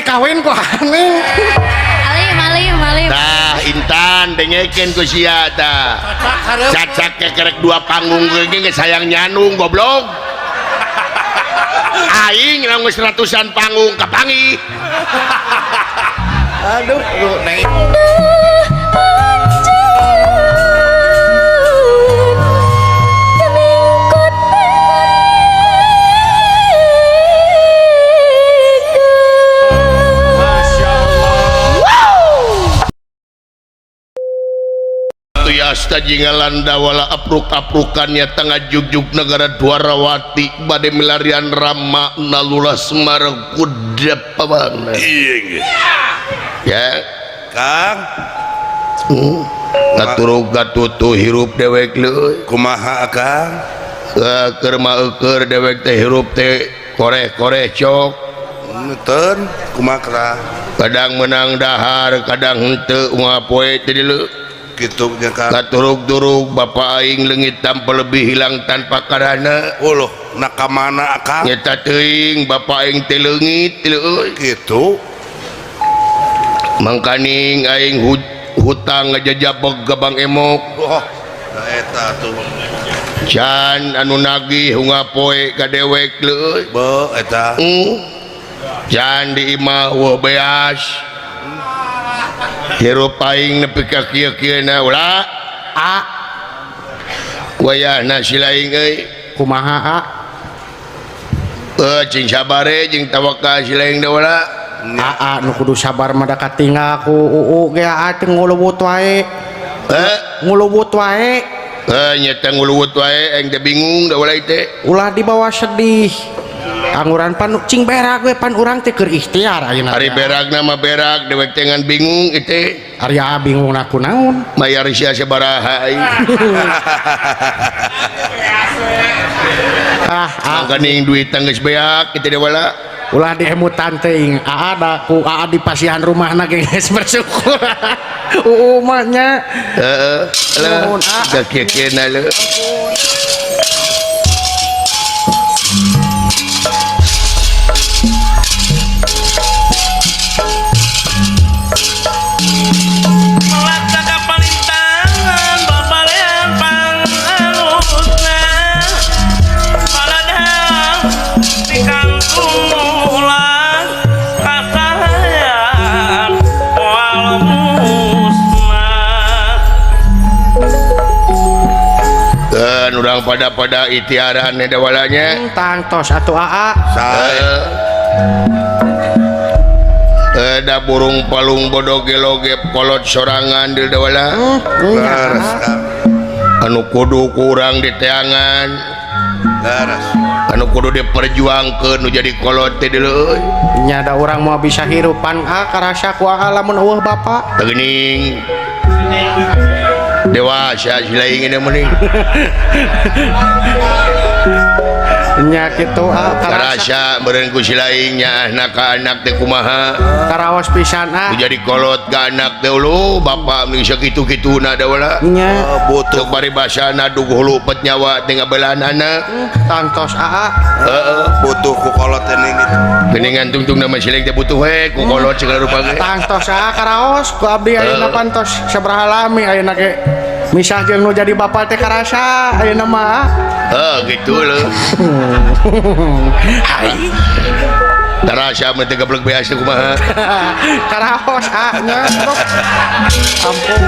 dikawin ku Haning. Alim alim alim. Tah Intan dengekeun ku sia tah. Cacak kekerek dua panggung ge geus hayang nyanung goblok. Aing lamun ratusan panggung kapanggih. Aduh, neng. Yasta jingalanda wala apruk-aprukannya tengah jugjug negara Dwarawati bade milarian Rama nalulas margudep paman. Iya ya Kang. Ngaturug gatutu hirup dewek leuy. Kumaha Kang? Keur mah eueur dewek teh hirup teh koreh-koreh cok. Meuteun kumaha? Kadang menang dahar, kadang henteu unggal poe teh leuy. Gitu nya Kang. Katurug-turug bapak aing leungit tanpa lebih hilang tanpa karana. Uluh, na ka mana Kang? Nyeta teuing bapak aing teh leungit leuy. Gitu. Mangkaning aing hutang ngajajabeg ka Bang Emok. Oh, nah eta tuh. Can anu nagih unggal poe ka dewek leuy. Be eta. Can di imah weuh beas. Hirup aing nepi ka kieu-kieuna ulah A wayahna si laing euy. Kumaha A? Cing sabare jeung tawakal si laing da ulah. Aa nu kudu sabar mah da katinggal ku uu ge aa teh nguluwut wae. Nguluwut wae. Nyeta nguluwut wae aing teh bingung da ulah teh. Ulah dibawa sedih. Angguran pan cing berak we pan urang teh keur ikhtiar ayeuna. Ari berakna mah berak dewek teh ngan bingung ieu. Ari aa bingung na kunaon? Mayar sia sabaraha aing. Ah, mangkaning duit geus beak kitu deui wala. Ulah diemutan teuing aa da ku aa di pasihan rumahna ge geus bersyukur. Uu mah nya. Heeh. Lah, da kieu-kieuna leuh. Urang pada-pada itiaran dawalanya tangtos atuh aa da burung palung bodo geloge kolot sorangan di dawala anu kudu kurang di teangan anu kudu diperjuangkeun nu jadi kolot teh deuleuy nya da urang moal bisa hirupan a karasa ku aa lamun eueuh bapa teu geuning dewasa si laing ini mending nya kitu karasa meureun ku si laing nya anak ka anak teh kumaha karaos pisan ah jadi kolot ka anak teh uluh bapak mending sakitu-kituna da wala nya butuh paribasana duh hulupet nyawa teh ngabelaan anak tangtos aa heeh butuh ku kolot teh gitu geuningan tungtung nama si laing teh butuh we ku kolot segala rupa ge tangtos aa karaos ku abdi ayeuna pantos sabaraha lami ayeuna ge misah jeung nu jadi bapak teh karasa ayeuna mah. Heuh gitu leuh. Hai. Tarasa mun teh geblek beas teh kumaha. Karaos ah nya. Ampun.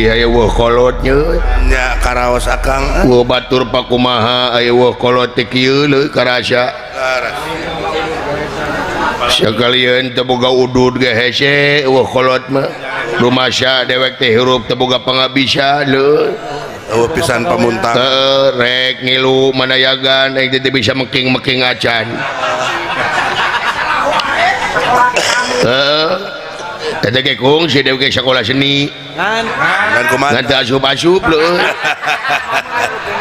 Sedih aya weuh kolot nya. Nya karaos akang. Weuh batur pakumaha aya weuh kolot teh kieu leuh karasa. Sakalian teu boga udud ge hese weuh kolot mah. Rumasa dewek teh hirup teu boga pangabisa leuh. Eueuh pisan pamuntang. Heuh rek ngilu manayagan aing teh bisa mengking-mengking acan. Heeh. Teh ge kungsi dewek sekolah seni. Ngan kumaha? Ngan teu asup-asup leuh.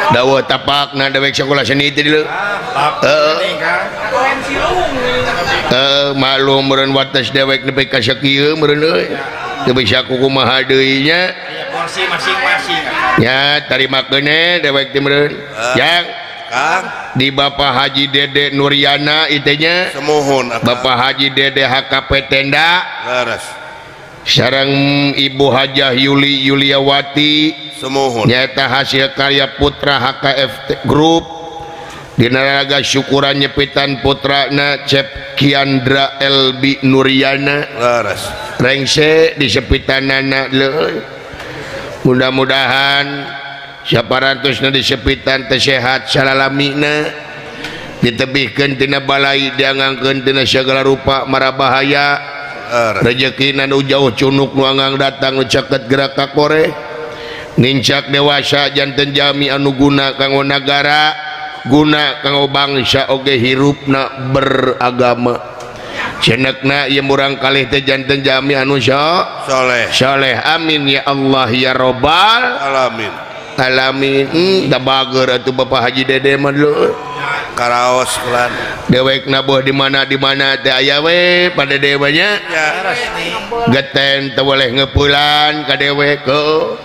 Dawa tapak na dewek sekolah seni teh leuh. Heeh. Heeh, maklum meureun wates dewek nepi ka sakieu meureun euy. Teu bisa kumaha deui nya. Porsi masing-masing. Nya tarima keuneh dewek teh meureun. Yang Kang di Bapak Haji Dede Nuryana ieu nya. Semuhun akang. Bapak Haji Dede HKP Tenda. Leres. Sareng Ibu Hajah Yuli Yuliawati. Semuhun. Nyata hasil karya Putra HKF Group dina raga syukuran nyepitan putrana Cep Kiandra LB Nuryana. Leres. Rengse di sepitanana leuh. Mudah-mudahan saparantusna di sepitan teh sehat salalamina, ditebihkeun tina balai, diangangkeun tina segala rupa mara bahaya. Rezekina nu jauh cunuk nu anggang datang nu caket gerak ka kore, nincak dewasa janten jami anu guna kanggo nagara, guna kanggo bangsa oge hirupna beragama. Cenekna ieu murang kalih teh janten jami anu soleh. Soleh. Amin ya Allah ya robbal alamin. Alamin. Da bager atuh Bapak Haji Dede mah leuh. Karaos lan dewek nabuh di mana teh aya we pada dewek nya. Geten teu boleh ngeupulan ka dewek heuh.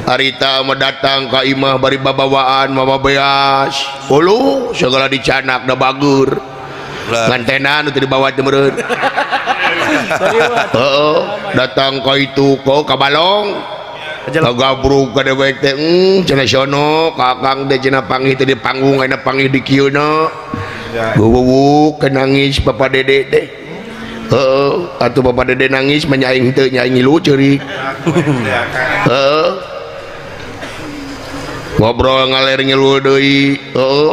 Harita mah datang ka imah bari babawaan mama beas. Ulu segala dicanak da bager. Ngantenan teu dibawa teh meureun. Heeh, datang ka itu ka balong. Kagabrug ka dewek teh cenah sono ka akang teh cenah panggih teh di panggung ayeuna panggih di kieuna. Guwuwuk nangis Bapak Dede teh. Heeh, atuh Bapak Dede nangis mah nya aing teu nya aing ngilu ceurik. Heeh. Ngobrol ngaler ngilu deui. Heeh.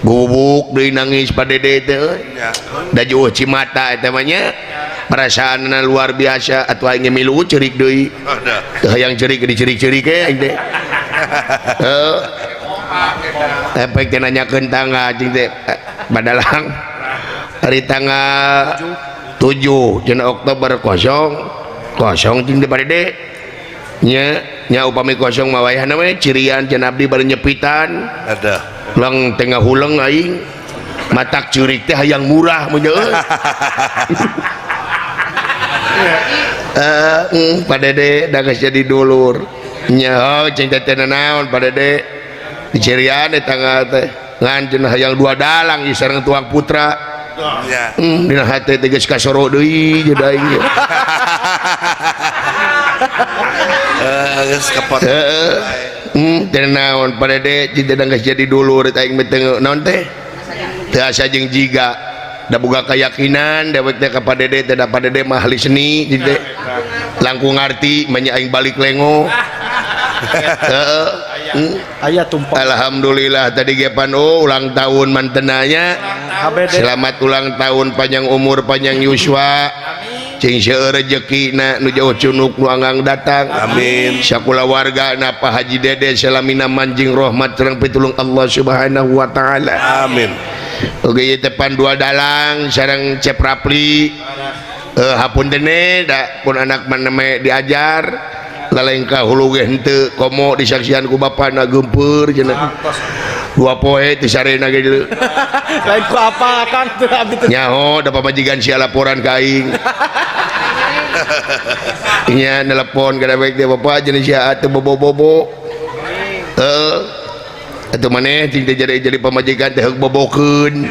Guwuwuk deui nangis Pak Dede teh euy. Da jauh cimata eta mah nya. Perasaanna luar biasa atuh aing milu ceurik deui. Teu hayang ceurik dicerik-cerik we aing teh. Heeh. Efek teh nanyakeun tanggal cing teh badalang hari tanggal 7 dina Oktober kosong kosong cing teh Dede. Nya nya upami kosong mah wayahna we cirian cenah abdi bari nyepitan. Ada. Leng teh ngahuleng aing. Matak ceurik teh hayang murah mun euy. Pak Dede da geus jadi dulur. Nya cing teh naon Pak Dede dicirian di tanggal teh ngan cenah hayang dua dalang ieu sareng tuang putra. Nya. Dina hate teh geus kasoro deui jeung aing. Geus kepot. Heeh. Teh naon Pak Dede cing teh geus jadi dulur eta aing mah teu naon teh. Teu asa jeung jiga. Da boga keyakinan dewek teh ka Pak Dede teh da Pak Dede mah ahli seni cing teh. Langkung ngarti mah nya aing balik lengo. Heeh. Aya tumpah. Alhamdulillah tadi ge pan ulang tahun mantenanya. Selamat ulang tahun, panjang umur, panjang yuswa. Cing seueur rejekina nu jauh cunuk nu anggang datang. Amin. Sakula warga na Pak Haji Dede salamina manjing rahmat sareng pitulung Allah Subhanahu wa taala. Amin. Oge ieu teh pan dua dalang sareng Cep Rapli. Hapunten da pun anak maneme diajar lalengka hulu ge henteu komo disaksian ku bapana geumpeur cenah. Dua poe teu sarena ge deuleu. Lain ku apa Kang teu abdi teh. Nyaho da pamajikan sia laporan ka aing. Nya nelepon ka dewek teh bapa jeung sia teu bobo-bobo. Heuh. Atuh maneh cing teh jadi pamajikan teh heuk bobokeun.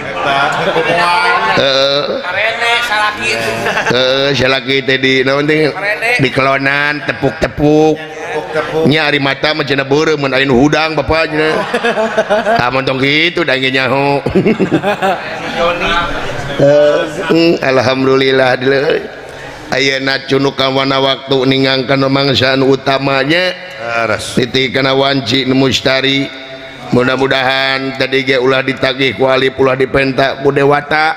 Heeh. Karene salaki. Heeh, salaki teh di naon teh? Di kelonan tepuk-tepuk. Nya ari mata mah cenah beureum mun aya nu hudang bapa cenah. Tah mun tong kitu da ge nyaho. Alhamdulillah deuleu. Ayeuna cunuk ka wana waktu ningangkeun mangsa anu utamanya titi kana wanci nu mustari. Mudah-mudahan tadi ge ulah ditagih ku alif ulah dipenta ku dewata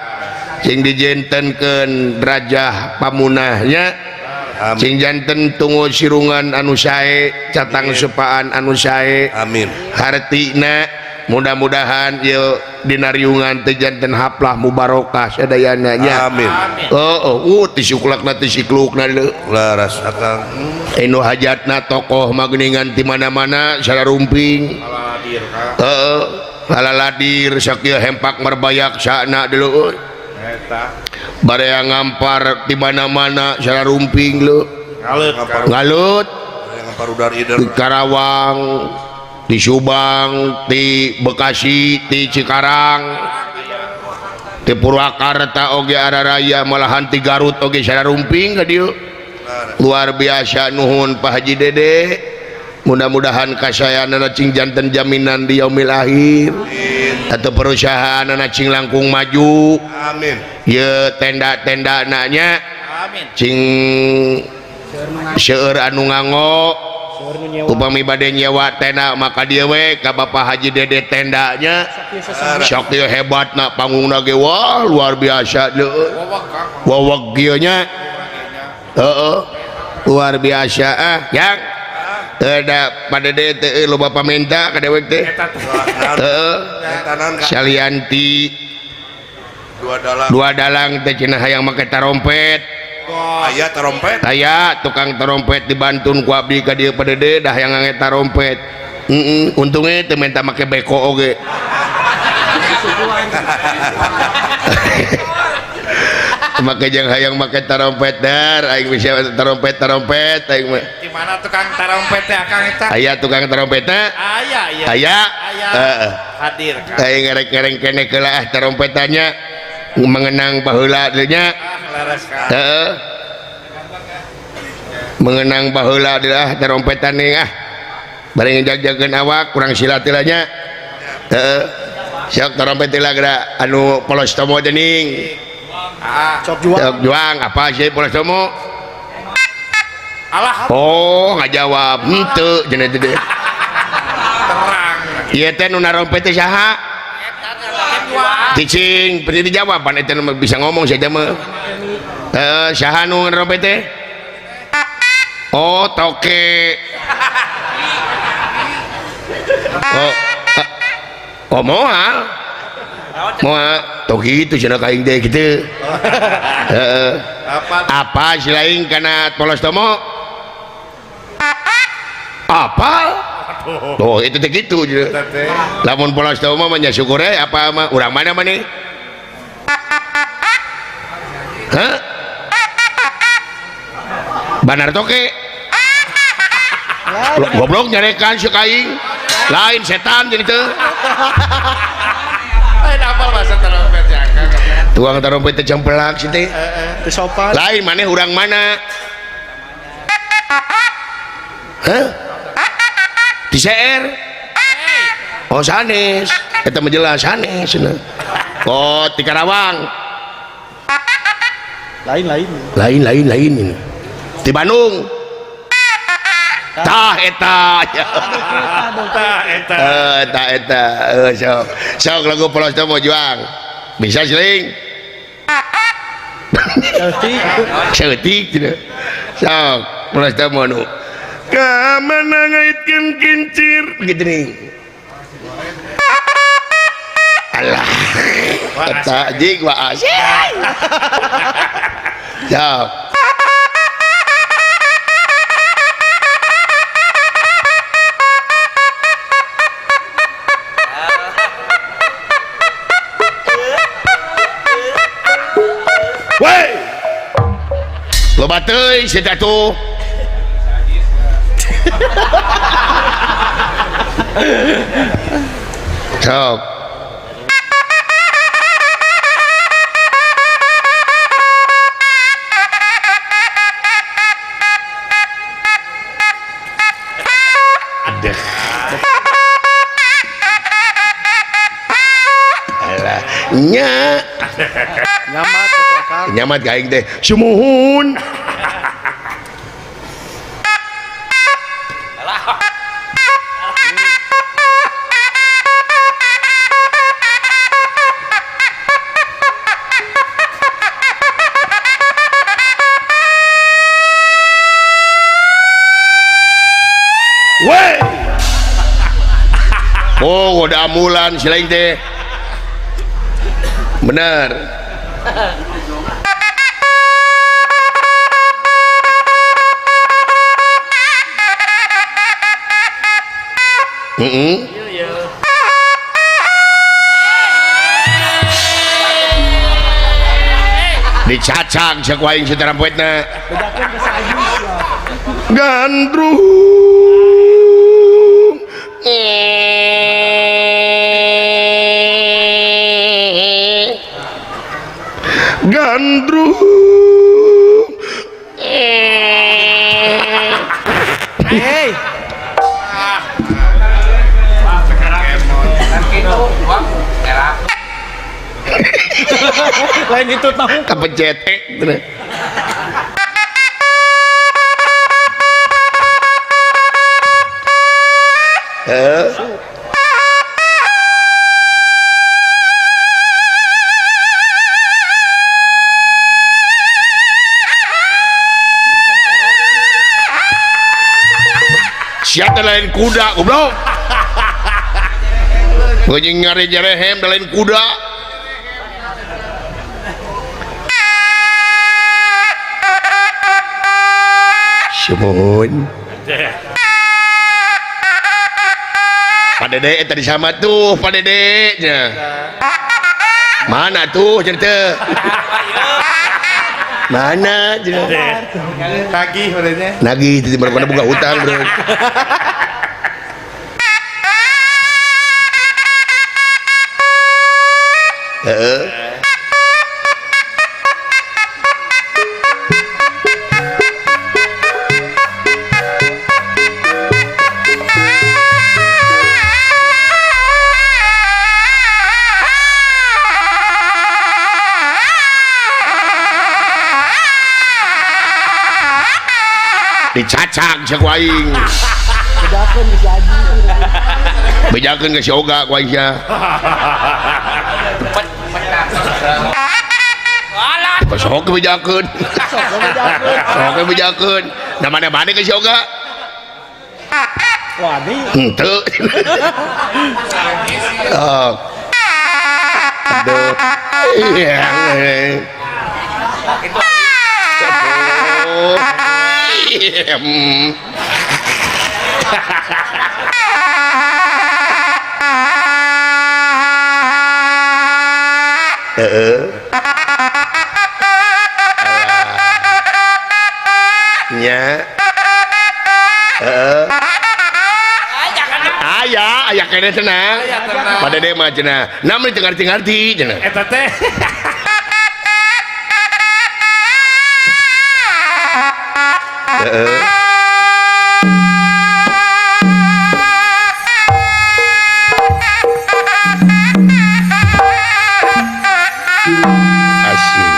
sing dijentenkeun derajah pamunahnya sing janten tunggu sirungan anu sae catang sepaan anu sae amin hartina mudah-mudahan ieu dina riungan teh janten haplah mubarokah sadayana nya amin oh oh ti suklakna ti siklukna leu laras akang anu hajatna tokoh magningan ti mana-mana sararumping heeh laladir sakieu hempak merbayak sakna deuleu eta barea ngampar di mana-mana sararumping leu ngalut di Karawang di Subang di Bekasi di Cikarang di Purwakarta oge araraya malahan di Garut oge sararumping ka dieu luar biasa nuhun Pak Haji Dede mudah-mudahan kasayanana cing janten jaminan di yaumil akhir atau perusahaanana cing langkung maju amin ye tenda-tenda nanya amin cing seueur anu nganggo upami bade nyewa tenda maka dieu we ka Bapak Haji Dede tendanya sok ieu hebatna panggungna ge wah luar biasa deui waweg kieu nya heeh luar biasa ah yang ada pada Dede teh loba pamenta ka dewek teh heeh salianti dua dalang teh cenah hayang make tarompet aya tarompet aya tukang tarompet dibantun ku abdi ka dieu pada Dede dah hayang ngange tarompet heeh untungnya teu menta make beko oge make jeung hayang make tarompet dar aing bisa tarompet aing mah di mana tukang tarompet teh akang eta aya tukang tarompetna aya ieu aya heeh hadir Kang aing ngereng-ngereng keneh heula ah tarompetannya mengenang baheula deui nya laras Kang heeh mengenang baheula deui ah tarompetan ah bari ngejag-jagkeun awak kurang silat heula nya heeh sok tarompet heula geura anu polos tomo dening Sok juang. Sok juang apa sih polos tomo? Alah. Oh, ngajawab henteu cenah teh. Terang. Ieu teh nu narompet teh saha? Cicing, pernah dijawab pan eta nu bisa ngomong sia teh mah. Heeh, saha nu narompet teh? Oh, toke. Oh, oh moal. Moal toh gitu cenah ka aing teh kitu. Heeh. Apa si lain kana polos tomo? Apa? Tuh itu teh kitu. Lamun polos tomo mah nya syukur we apa mah urang mana maneh? Hah? Banar toke. Goblok nyarekan si aing. Lain setan jadi teu. Lain apal bahasa tarompet ya Kang. Tuang tarompet teh cempelak si teh. Teu sopan. Lain maneh urang mana? Hah? Di CR? Oh sanes. Eta mah jelas sanes cenah. Oh di Karawang. Lain-lain. Lain lain lain ini. Di Bandung. Tah eta. Tah eta. Tah eta. Sok. Sok lagu polos tomo juang. Bisa seling. Saeutik. Saeutik cenah. Sok polos tomo nu. Ka mana ngaitkeun kincir gitu nih. Alah. Eta jig waas. Sok. Woi. Loba teuing si tatu. Sok. Aduh. Alah, nya. Nyamat atuh Akang. Nyamat ka aing teh. Sumuhun. Aya ambulan si lain teh. Bener. Dicacag cek aing si terampetna. Gandrung. Gandrung. Hey. Lain itu tahu kepencet Siapa lain kuda goblok. Bunyi ngare-jarehem lain kuda. Sumuhun. Pak Dede tadi sama tuh Pak Dede nya. Mana tuh cerita? Mana cenah? Nagih berarti. Nagih itu baru buka hutang bro. Heeh. Dicacag cek aing. Bejakeun ke si Aji. Bejakeun ke si Oga ku aing sia. Sok bejakeun. Sok bejakeun. Da mana-mana ke si Oga? Wani. Henteu. Oh. Aduh. Iya. Nya. Aya, aya kene cenah. Pada dede mah cenah. Namun teu ngarti-ngarti cenah. Eta teh. Asik.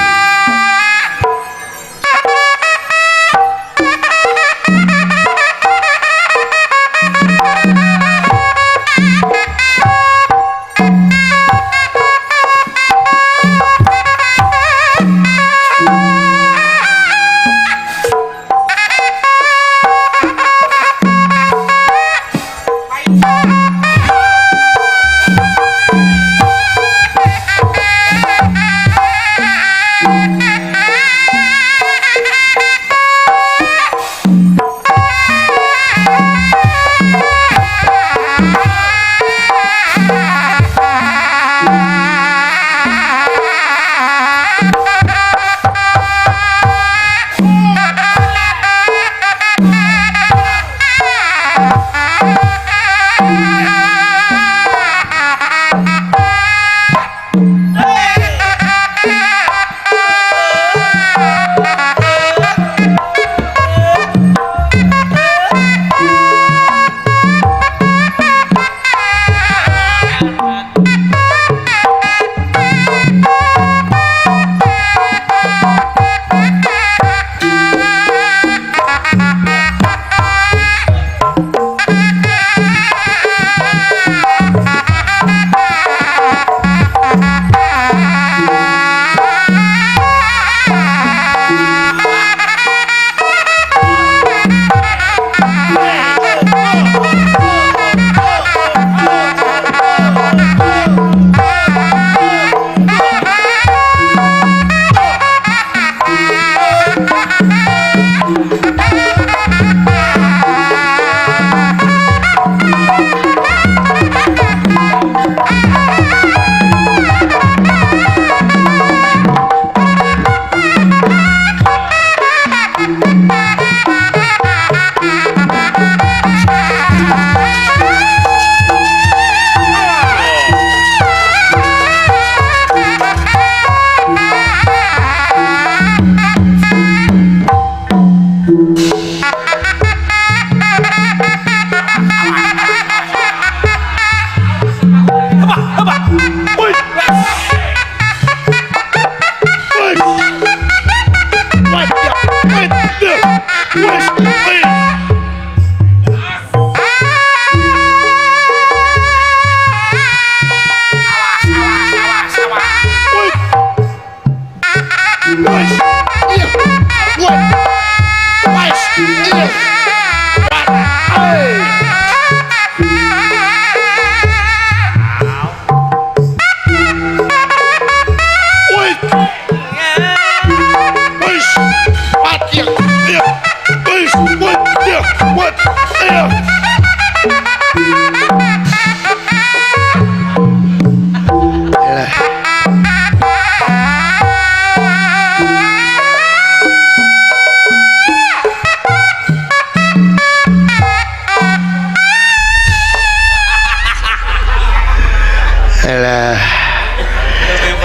Alah.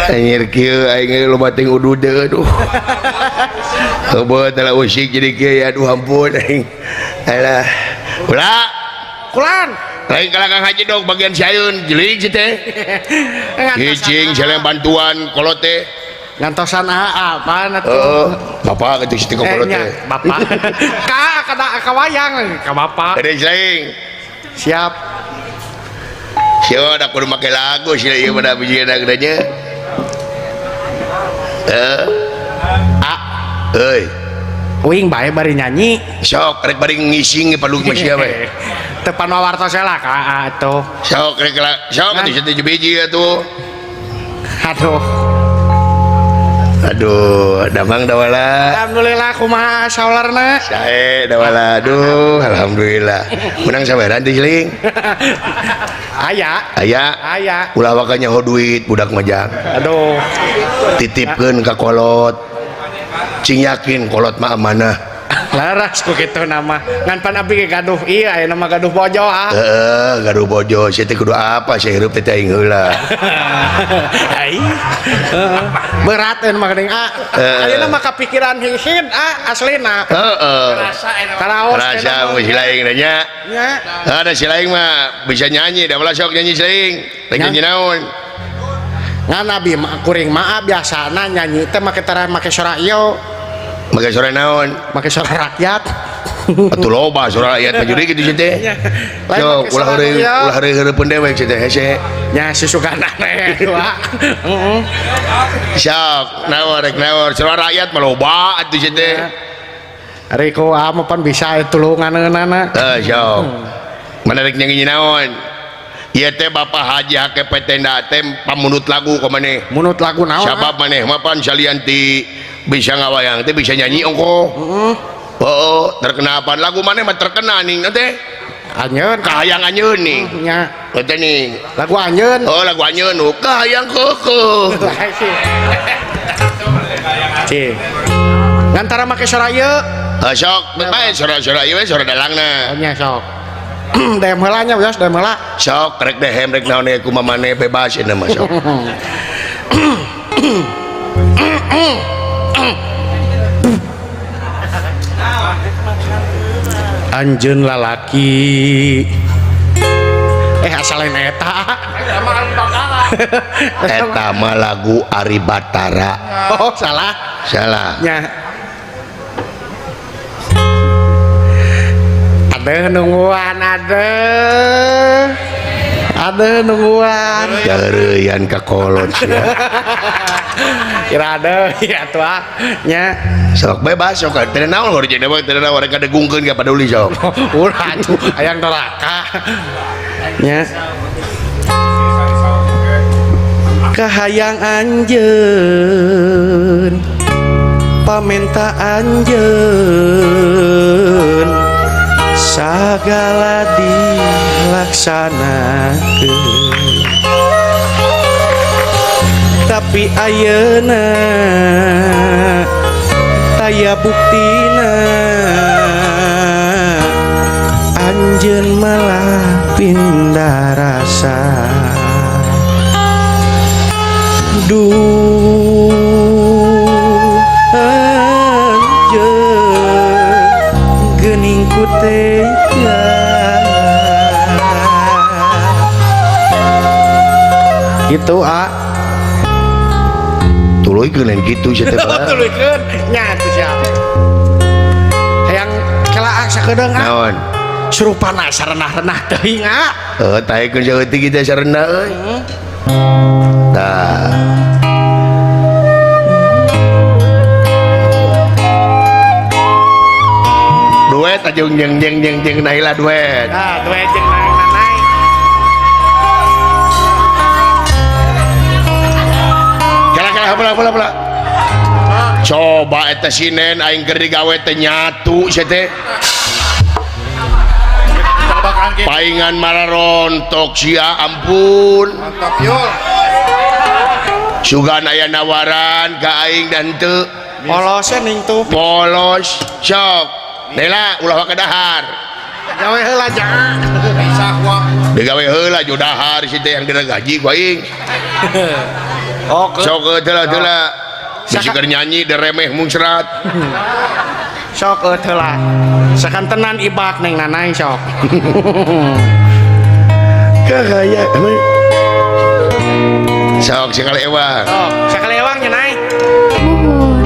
Anjir kieu aing loba teh udud aduh. Heubeut teh usik jadi kieu ya aduh ampun aing. Alah. Ulah. Kulan. Lain kalah Kang Haji dong bagian sayun jeling si teh. Cicing salem bantuan kolot teh. Ngantosan apaan atuh? Heeh. Bapak kitu si teh kolot teh. Bapak. Ka kada ka wayang ka bapak. Ada lain. Siap. Siapa dah kudu make lagu sih ieu pada bijina gedenya. A. Euy. Uing bae bari nyanyi. Sok rek bari ngising palung mah sia we. Teu panawartos lah ka atuh. Sok rek sok atuh satu biji atuh. Aduh. Aduh, damang dawala. Alhamdulillah kumaha saularna? Sae dawala. Aduh, alhamdulillah. Menang saweran teh jeling. Aya. Aya. Aya. Ulah waka nyaho duit budak majang. Aduh. Titipkeun ka kolot. Cing yakin kolot mah amanah. Laras ku kitu nama. Ngan pan abdi ge gaduh ieu aya nama gaduh bojo ah. Heeh, gaduh bojo sia teh kudu apa sia hirup teh aing heula. Ai. Heeh. Berat euy mah geuning ah. Ayeuna mah kapikiran hinghin ah aslina. Heeh. Karaos rasa si laing nya. Nya. Ada si laing mah bisa nyanyi da ulah sok nyanyi si laing. Rek nyanyi naon? Ngan abi mah kuring mah biasana nyanyi teh make tara make sora ieu. Make sora naon? Make sora rakyat. Atuh loba sora rakyat mah jadi kitu sih teh. Sok ulah heureui ulah heureui dewek sih teh hese. Nya susugana teh wa. Heeh. Sok naon rek naon sora rakyat mah loba atuh sih teh. Ari ku mah pan bisa tulunganeunana. Heuh sok. Mana rek nyanyi naon? Ieu teh Bapak Haji HKP tenda teh pamunut lagu ka maneh. Munut lagu naon? Sabab maneh mah pan salian ti bisa ngawayang teh bisa nyanyi ongko. Heeh. Oh, terkenal apaan lagu maneh mah terkenal ning teh. Anjeun kahayang anjeun ning. Nya. Teh ning. Lagu anjeun. Oh, lagu anjeun nu kahayang keukeut. Cih. Ngantara make sora ieu. Heuh sok, bae sora-sora ieu we sora dalangna. Nya sok. Dehem heula nya wios dehem heula. Sok rek dehem rek naon ge kumaha maneh bebas ieu mah sok. Anjeun lalaki asal eta eta mah lagu Ari Batara. Oh salah salah nya. Ada nungguan ada nungguan jareuyan ka kolot sia. Kira ada ya tua nya. Sok bebas sok teu naon hor jeung teu naon rek kadegungkeun ka paduli sok. Ulah atuh hayang neraka nya. Kahayang anjeun pamenta anjeun sagala dilaksanakeun tapi ayeuna taya buktina anjeun malah pindah rasa. Duh anjeun geuning ku tega gitu ah. Tuluykeun lain kitu sia teh. Tuluykeun nya atuh sia. Hayang kela Kela sakedeung ah. Naon? Serupana sarenah-renah teuing ah. Heuh, taekeun saeutik kita sarenah euy. Tah. Duet aja jeung jeung jeung jeung Naila duet. Ah, duet jeung Nanai. Kela kela bola bola bola. Coba eta sinen aing keur digawe teh nyatu sia teh. Paingan mararontok sia ampun. Mantap yul. Sugan aya nawaran ka aing dan teu. Polos ning tuh. Polos sok. Nela ulah ka dahar. Gawe heula jangan. Digawe heula jo dahar si teh yang dina gaji ku aing. Oke. Sok heula heula. Bisi keur nyanyi deremeh mungsrat. Sok heula. Sakantenan ibak neng nanai sok. Kagaya emang. Sok sakali ewang. Sok sakali ewang nya nai. Muhun.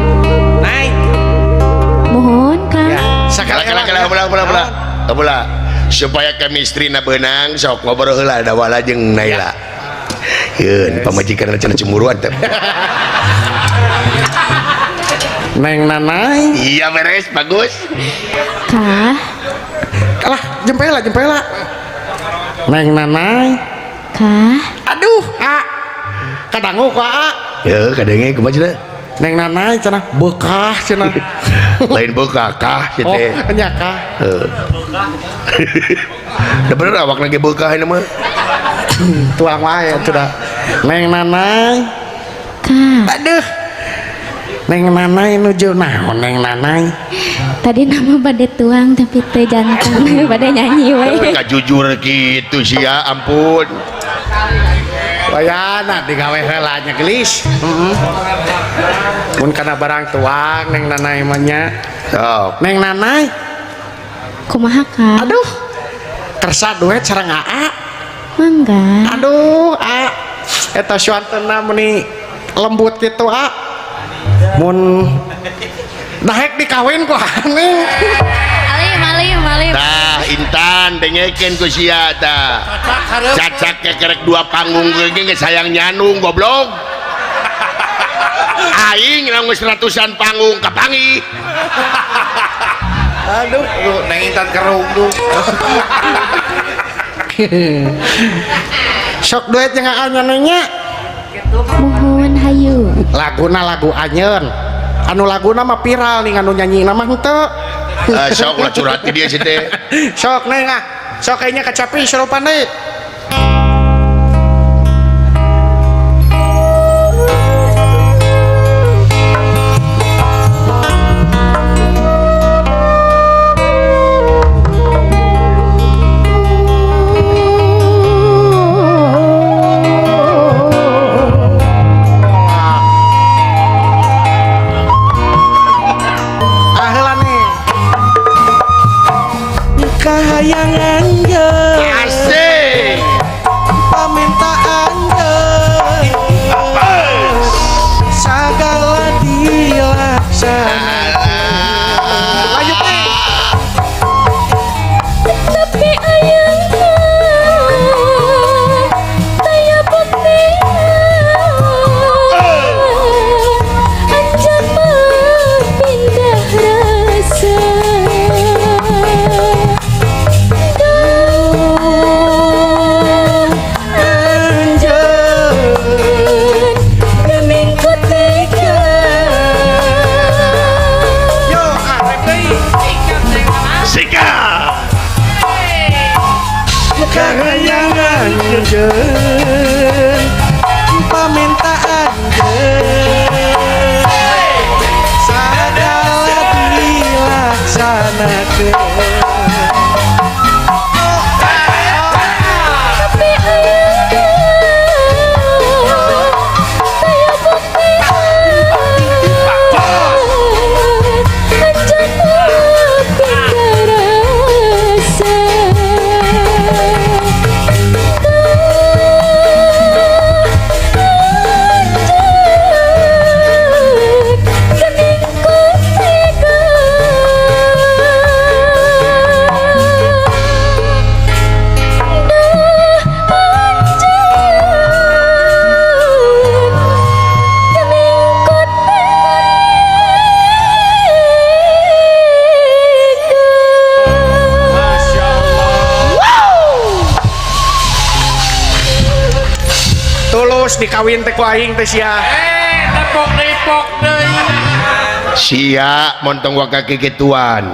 Nai. Muhun Kang. Ya, sakali kala kala kala bola bola bola. Supaya chemistry na beunang sok ngobrol heula dawala jeung Naila. Yeun pamajikan cenah cemburuan teh. Neng Nanai. Iya beres bagus. Kah. Alah, jempela jempela. Neng Nanai. Kah. Aduh, a. Kadangu ku a. Ya, kadenge kumaha cenah? Neng Nanai cenah bekah cenah. Lain bekah kah sia teh. Oh, nya kah. Heeh. Da bener awakna ge bekah ieu mah. Tuang wae atuh da. Neng Nanai. Kah. Aduh. Neng Nanai nuju naon Neng Nanai? Tadi nama bade tuang tapi teu jantan bade nyanyi we. Kajujur kitu sia ampun. Wayana digawe heula nya gelis. Heeh. Mun kana barang tuang Neng Nanai mah nya. Sok. Neng Nanai. Kumaha Kak? Aduh. Kersa duet sareng Aa. Mangga. Aduh, A. Eta suantena meuni lembut kitu A. Mun dahek dikawin ku aneh. Alim alim alim. Tah Intan dengekeun ku sia tah. Cacak kekerek dua panggung ge geus hayang nyanung goblok. Aing lamun ratusan panggung kapanggih. Aduh, Neng Intan kerung tuh. Sok duet jeung Aa nyanyinya. Muhun hayu. Laguna lagu anyeun. Anu laguna mah viral nih anu nyanyi mah henteu. Sok ulah curhat di dia sih teh. Sok neng ah. Sok kayaknya kacapi serupan deui. Asik. Pamintaan segala dilaksanakan. Lanjut nih. Tapi ayahna taya buktina anjan mah pindah rasa. Yo, ah, rep deui. Sikat. Kahayangan jeung pamintaan sagala dilaksanakeun. Tapi ayahna taya buktina anjan mah pindah rasa. Anjan gening ku tega. dikawin teh ku aing teh sia. Eh, tepok deui pok deui. Sia montong waka kikituan.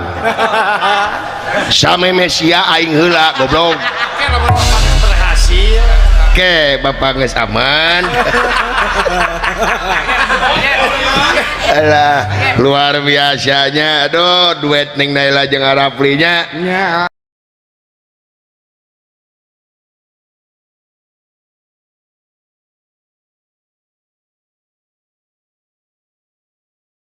Sameme sia aing heula goblok. Ke lamun bapak geus berhasil. Ke bapak geus aman. Alah, luar biasanya. Aduh, duet Neng Naila jeung Araflinya. Nya.